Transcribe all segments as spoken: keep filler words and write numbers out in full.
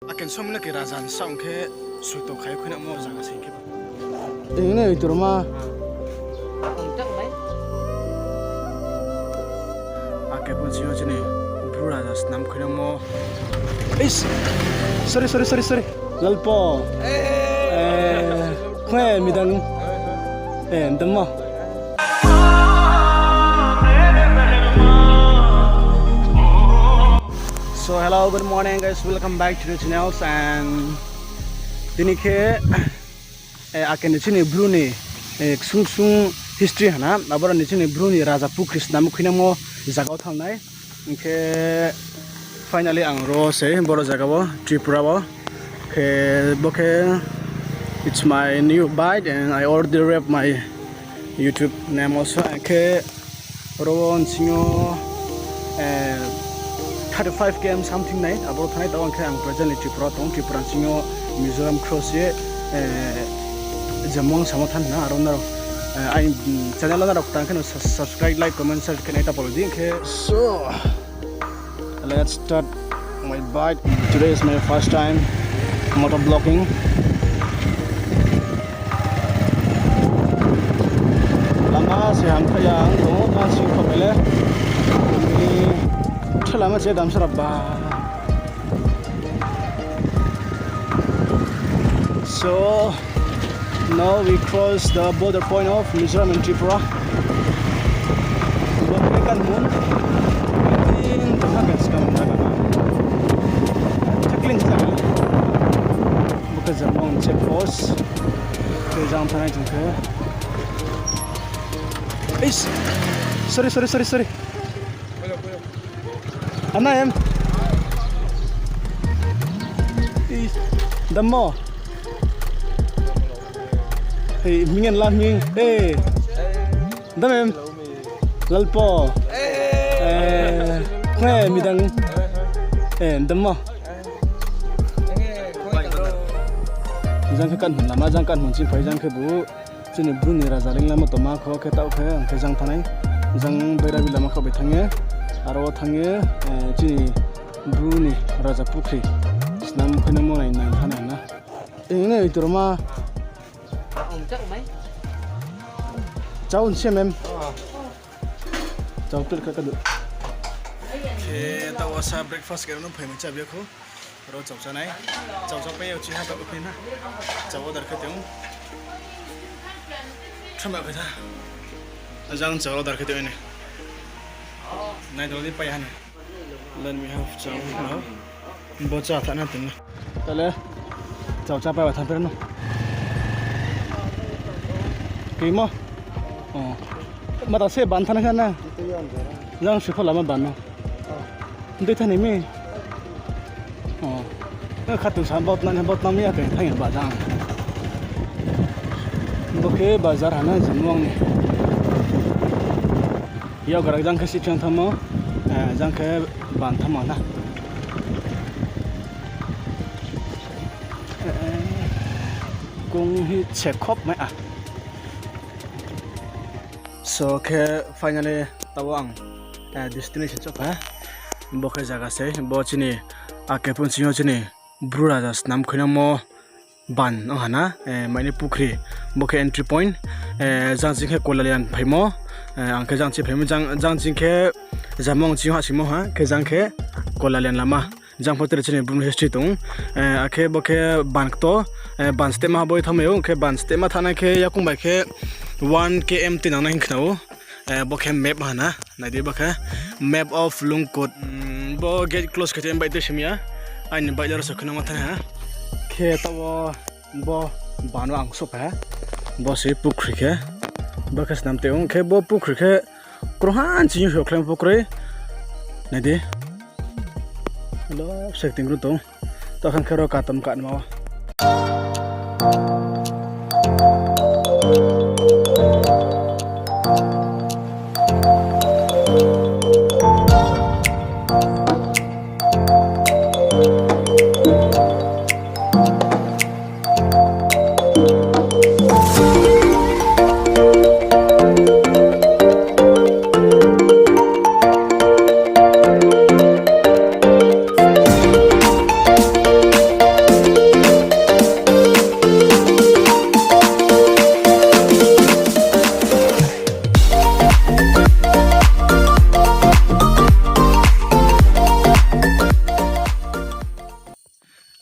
Aken somle ke raja ni saong khe suito khai khuinamo zaga sing khe. Tini ne oi turma. Ake pun sio chini bru raja snam khuinamo. Is. Sorry, sorry, sorry, sorry. Lalpo. Eh, khwe midang. Eh, demo. So hello, good morning guys, welcome back to the channels and tini khe, eh, ake ni chini bru ni, eh, ksung ksung history hana, aboro ni chini bru ni raja pukhri snam khuinamo zaga wo thanng nai. Hing khe finally ang ro se boro zaga wo, Tripura wo. Khe bo khe, it's my new bike and I already wrap my YouTube name also. Hing khe ro wo nsing yo, eh, thirty five K M something nai, aboro thanai tao hing khe ang presently Tripura tong, Tripura nsing yo Mizoram cross ye, eh, Jammong samo thanng na, aro nrao, eh, ai, mm, channel wo nrao tang khe no sus-, subscribe, like, comment, share khe nai ta polo di hing khe. So, let's start my bike. Today is my first time motor vlogging. Lama se hamkha ya ang tong, ma sing kho bai le. Ni, the lama se dam sara ba. So, now we cross the border point of Mizoram and Tripura. Bo khe Kanmun. Tin tongha kan skang jaga. Chakling jaga. Bo khe Jammong check post. Khe jang thanai tong khe. Is. Sorry, sorry, sorry, sorry. Ana em. Ih, damo. Hei, mingen la ming. Eh. Dam em. Lalpo. Eh, khe midang. Eh, damo. Jang khe kan lama, jang kan ching phai, jang khe bu. Chini bru ni raja ling lama tongma kho khe taoh khe ang khe jang thanai. Jang bairabi lama kho bai thanng ye. Aro wo thanng ye, eh, chini bru ni raja pukhri snam khuinamo nai nai thanai na. Tini ne oi turma. Chao nse mem. Chao plate kha kadu. Khe taoh wo sa breakfast khe no phaimai cha bia kho. Ro chao chánai. Chao chá pai ya, uchi ha ta uphai na. Chao order khe tong. Thrama khe tha. Ajang chao order khe tong ni. Nai dol di pai ha ni. Let me have chao. No. Bo chá tha na tong na. Tale. Chao chá pai wa tha per no. Kimo. Oh. Ma ta se ban tha na kha na. Jang se phola ma ban no. Dei thani mi. Oh. Khatung sa bot nani bot nami ya khe thang ba jang. Bo khe bazar hana Jammong ni. Yag rak jang khe si chang thamo, eh, jang khe ban thamo na. Eh, kung hi chekhop mai a. So khe finally taoh ang, eh, destination chouh kha. Bo khe zaga se, bo chini ake pun sing yo chini bru raja snam khuinamo ban ong hana, eh, maini pukhri. Bo khe entry point, eh, jang ching khe Kolalian phaimo, eh, ang khe jang ching phaimo, jang, jang ching khe Jammong ching yo hahsingmo ha, khe jang khe Kolalian lama. Jang pho tre chini bru ni history tong. Eh, akhe bo khe ban kto, eh, ban step ma boi thanngmai ou, khe ban step ma thanng nai khe yakung bai khe one K M tui nang nai hing khna ou. Eh, bo khe map hana, nai di bo khe map of Lungkut. Hmm, bo gate close khe te bike tui simi ya. Aini bike le ro sa khna ma thanng ha. Khe taoh wo bo ban wo ang souhphai ha. Bo se pukhri khe. Bo khe snam te ong khe bo pukhri khe Krohan chini hokhlai pho kroi. Nai di. Lo setting ru tong. To khang khe ro katom ka nma.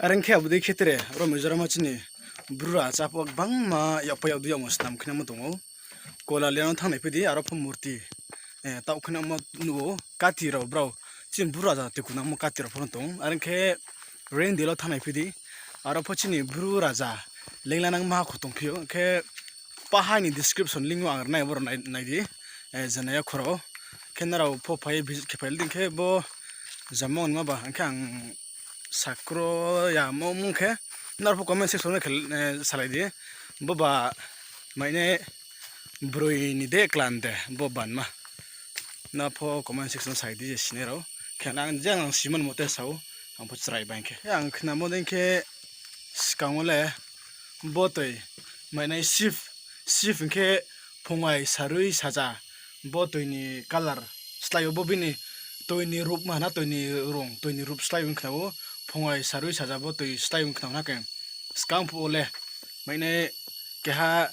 Are ong khe abo dei khe tre, aro Mizoram wo chini Bru raja pho gbangma yakpa yak dui yagmo snam khe nangmo tong ou. Koilalia no thanng nai phi di, aro pho murti, eh, taoh khe nangmo nuh ou, kati rao brao. Chini Bru raja tuiku nangmo kati rao pho no tong ou. Are ong khe Reindel wo thanng nai phi di, aro pho chini Bru raja lengla nangma kho tong phi ou. Khe pahai ni description link wo ang rinai, abo rao nai, nai di, eh, je nai ya khorao. Khe nrao pho phai ye visit khe phai di, khe bo jamong ni ma ba, hing khe ang sakro ya mo mung khe, nrao pho comment section wo khe, eh, salai di. Bo ba mainai broi ni de klan de, bo banma. Nrao pho comment section wo sai di je sinai rao. Khe nang je ang simon mote sa ou, ang pho chrai bai khe. Ang khnamo dei khe skang wo le bo toi mainai sip, sip hing khe phungai sarui saja, bo toi ni colour slái ou, bo bini toi ni rup ma na, toi ni rung, toi ni rup slái ou hing khna ou, phungai sarui saja bo toi slái ou hing khna ou na khe. Skang phuh wo le mainai keha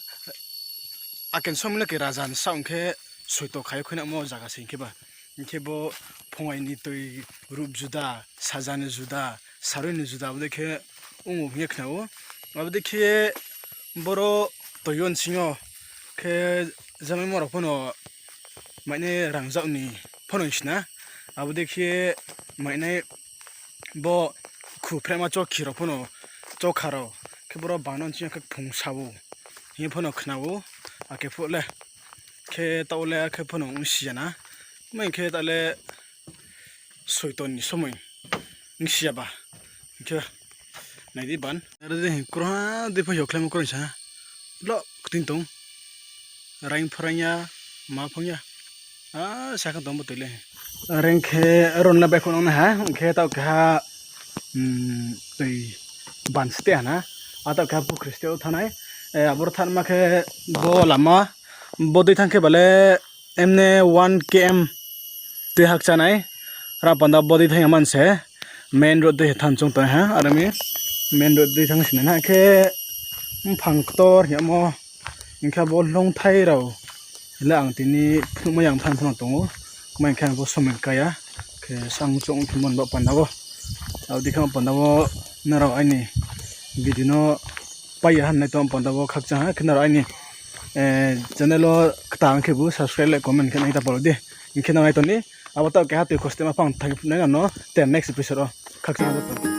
aken somoi le khe raja ni saoh hing khe soito khai khuinamo zaga se hing khe ba. Hing khe bo phungai ni toi rup juda, saja ni juda, sarui ni juda, abo dei khe ong ou hing ye khna ou. Abo dei khe boro toi yo nsing yo khe jamaimo rao pho no mainai rangzag ni pho no sna. Abo dei khe mainai bo khu phrehma chokhi rao pho no, chokha rao khe boro bano nsing yo khe phung sa ou hing ye pho no khna ou. Akhe phuh le khe taoh le akhe pho no ongsi ya na. Mai khe taoh le soito ni somoi ongsi ya ba. Hing khe nai di ban. Are dei hing kroha dei pho yokhlaimo kroi sa. Lo kting tong. Raing phraing ya, ma phung ya. A, sa khe tong bo toi le. Are ong khe ron le baihkhouh nang nai ha, ong khe taoh keha, toi ban steh ha na. A taoh keha pukhri steh wo thanng nai. Eh, aboro thanngma khe bo lama, bo dei thanng khe ba le emne one K M tui hakcha nai. Ra panda bo dei thanng ya man se main road dei thanng chung tong ha, are mi main road dei thanng sinai na khe mphang ktor hing yamo. Hing khe abo longthai rao le ang tini phnuhmai ya, ang thanng phnuh tong ou. Mai khe ang bo somoi kaya khe sang chung khe mon ba panda wo. Abo dei khe panda wo nrao aini video no pai ya ha nai tong panda wo khakchang ha khe nrao aini, eh, channel wo ktang khe bu subscribe, like, comment khe nai ta palo di. Hing khe nang nai tong ni abo taoh keha toi khostema phang thang phnuh nai no te next episode wo khakchang ha tong.